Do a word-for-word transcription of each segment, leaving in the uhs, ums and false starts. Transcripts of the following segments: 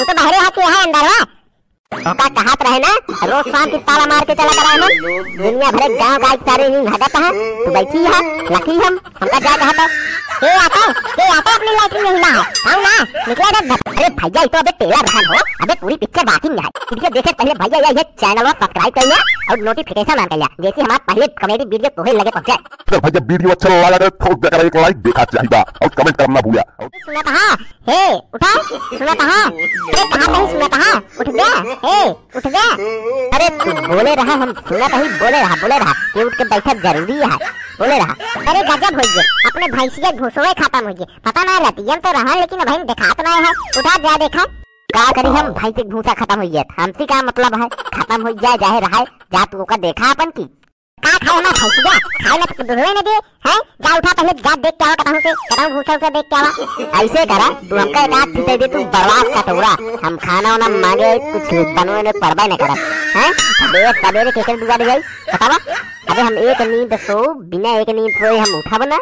तू तो बहरे हाथ के है अंदर, वाह। तोका कहत रहे ना, रोज शाम की ताला मार के चला करा हम। दुनिया भरे गांव का एक सारे नींद हगत है, तू बैठी है, लकी हम, हमका जा कहत है। के आता, के आता अपने लाइट में हिला है, आओ ना, निकला दे। अरे भैया, ये तो अबे टेलर रहन हो, अबे पूरी पिक्चर बाकी नहीं है। इनके देखे पहले भैया, ये, ये चैनल को सब्सक्राइब कर लिया और नोटिफिकेशन ऑन कर लिया, जैसे हमारा पहले कॉमेडी वीडियो तोहे लगे पहुंचे। अगर भैया वीडियो अच्छा लगा तो ठोक देकर एक लाइक देखा चाहिए और कमेंट करना भूलिया। सुनत हा, हे, उठा, सुनत हा, अरे कहाँ कहीं सुनत हा, उठ गया, हे, उठ गया। अरे तू बोले रहा, हम सुनत ही, बोले रहा, बोले रहा, ये उठ के बैठक जरूरी है, बोले रहा। अरे गजब हो गया, अपने भैंसिया भूसवे खत्म हो गए, पता ना रहती हम तो रहा, लेकिन भाई देखात ना है, उठा जा देखा। का करी हम, भैंस के भूसा खत्म हो गया, हमसे का मतलब है, खत्म हो जाए चाहे रहे, जा तू ओका देखा अपन की। का खाए हमार भैंसिया? खाए में तो दूधवे न दे, हैं? जा उठा पहले, जा देख के आवा कतहूँ से, कतहूँ भूसा उसा देख के आवा। ऐसे करा, तू हमका एक आध दे दे, तू बर्बाद कटोरा। हम खाना वाना मांगे, कुछ बनवे में परबे न करब, हैं? सबेरे, सबेरे केकर दुआरे जाई, बतावा? अबे हम एक नींद सो, बिना एक नींद सोए हम उठब ना।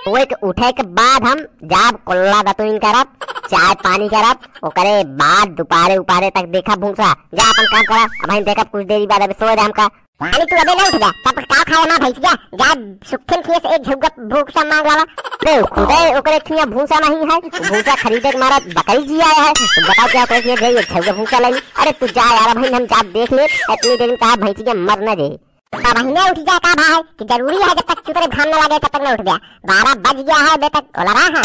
वो एक उठे के बाद हम जाब कोल्ला दतुइन करब, चाय पानी करब, ओकरे बाद दोपहरे उपारे तक देखा भूसा। जा अपन काम करा, अब हम देखब कुछ देरी बाद, अबे सोए दे हमका। अरे तू अबे ना उठ जा, तब का खाए ना भैंसिया? जा सुखिन खिए से एक झउगा भूसा मांग लावा। अरे खुदे ओकरे खिया भूसा नहीं है, भूसा खरीदे के मारा बकरी जी आया है। तो बताओ क्या ओकरे खिया जाइए एक झउगा भूसा ले ली। अरे तू जा यार, भाई हम जा देख ले, इतनी देर में कहा भैंसिया मर ना जाए। अब बहिने उठ जा का भाई, कि जरूरी है जब तक चुतरे घाम ना लगे तब तक ना उठ गया। बारह बज गया है, अबे तक ओलरा है।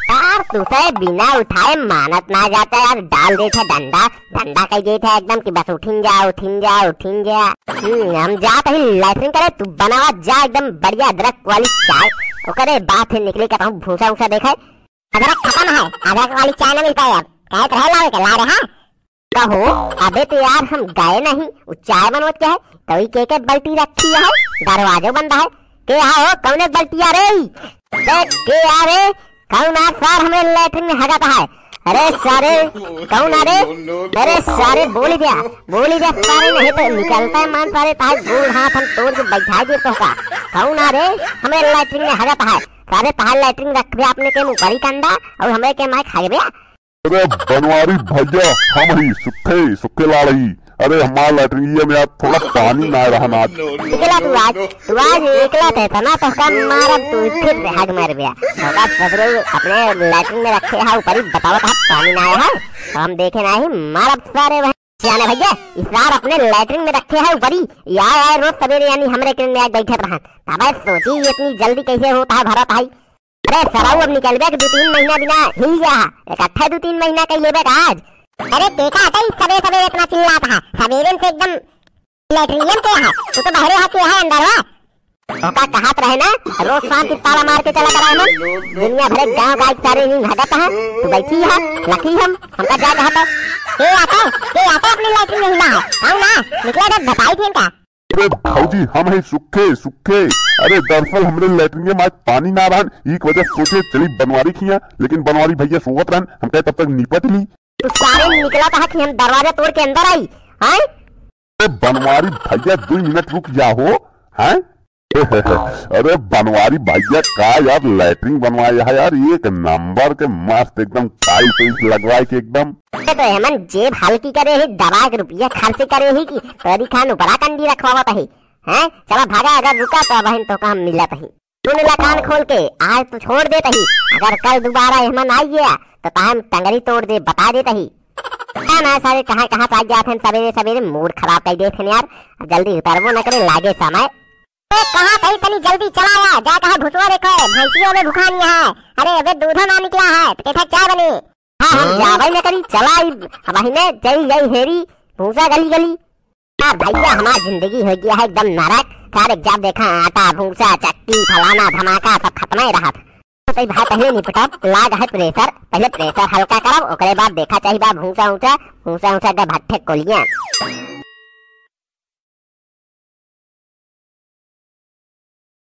यार, तुसे बिना उठाए मानत ना जाता यार, डाल देत है डंडा, डंडा कह देत है एकदम कि बस उठिन जा, उठिन जा, उठिन जा। हम्म, हम जात ही लैट्रिन करे, तू बनावा जा एकदम बढ़िया अदरक वाली चाय, ओकरे बाद फिर निकले के कहूँ भूसा उसा देखे। अदरक खत्म है, अदरक वाली चाय ना मिल पाए अब, कहे तो है लावे के, ला रहे, हाँ? कहो, अबे तो यार हम गए नहीं, उ चाय बनवत के है, तभी के के बाल्टी रखी है, दरवाजो बंद है। के हा हो, कौने बाल्टिया रे? बे, के आ रे? कौन आ सार हमें लैट्रिन में हगत है? अरे सारे, कौन आ रे? अरे सारे बोली द्या, बोली द्या सारे, नहीं तो निकलता है मान सारे, ताहे गोड़ हाथ हम तोड़ के बैठा दे तो का। कौन आ रे? हमें लैट्रिन में हगत है। सारे ताहे लैट्रिन रख दे अपने के मुँह पर ही कंधा और हमें के माय खा गया। अरे बनवारी भैया, हम ही सुखे, सुखे लाल ही। अरे हमार लैट्रिनिया में आज थोड़ा पानी ना रहन आज। निकला तू आज, तू आज निकला थे था ना, तो कम मारब तू फिर से हग मार बे। तो का ससुरे अपने लैट्रिन में रखे है ऊपर ही बतावत है पानी ना आया है, तो हम देखे ना ही मारब सारे वह। सियाने भैया, इस बार अपने लैट्रिन में रखे है ऊपर ही, या आए रोज सवेरे यानी हमरे किरण में आज बैठत रहन। तब सोची ये इतनी जल्दी कैसे होता है भरत भाई। अरे सराऊ, अब निकलबे के दू तीन महीना बिना हिल जा, इकट्ठा दू तीन महीना कई लेबे का आज। अरे देखा हटा, ई सबे सबे इतना चिल्लात है, सवेरे से एकदम लैट्रिनियम के है, तू तो बहरे हाथ के है अंदर वा। ओका कहत रहे ना, रोज शाम की ताला मार के चला करा हम। दुनिया भरे गांव का एक सारे नींद हगत है, तू बैठी है, लकी हम, हमका जा कहत है। के आता, के आता अपने लैट्रिन में हिला है, आओ ना, निकला जब बताई थी इनका। अरे भौजी, हम है सुखे, सुखे। अरे दरअसल हमरे लैट्रिन में आज पानी ना रहन, ई के वजह सोचे चली बनवारी खिया, लेकिन बनवारी भैया सोवत रहन, हम कहे तब तक निपट ली। तू सारे निकला कहा कि हम दरवाजा तोड़ के अंदर आई, हैं? अरे बनवारी भैया, दो मिनट रुक जा हो, हैं? अरे बनवारी भैया, का यार लैट्रिन बनवाया है यार, एक नंबर के मस्त एकदम टाइल्स वाइल्स लगवाए के एकदम। ये तो एमन जेब हल्की करे ही, दवा के रुपया खर्च करे ही कि तोरी खान ऊपरा कंडी रखवावत ही। हैं? चला भागा, अगर रुका तो बहन तो काम मिलत ही। सुन ला कान खोल के, आज तो छोड़ देत ही, अगर कल दोबारा एमन आई गया तो ताहम टंगरी तोड़ दे, बता देत ही। पता ना सारे कहाँ कहाँ से आ जात हैं सवेरे सवेरे, मूड खराब कर देत हैं यार। जल्दी उतरबो न करे, लागे समय। ए, कहाँ कहीं तनी जल्दी चला आ, जा कहाँ भुसवा देखो है, भैंसियों में भुखानी है। अरे, अबे दूधो ना निकला है, तो कैसा चाय बने? हाँ, हम हाँ? जावे न करी, चला ई, अब अहिने जई जई हेरी, भूसा गली गली। यार भैया, हमार जिंदगी हो गया है एकदम नरक। सारे जब देखा आटा, भूसा, चक्की, फलाना, धमाका, सब खत्म ही रहा था। तो सही भाई, पहले निपटब, लाग है प्रेशर, पहले प्रेशर हल्का करब, ओकरे बाद देखा चाहिए बा भूसा ऊंचा, भूसा ऊंचा के भट्ठे कोलियां।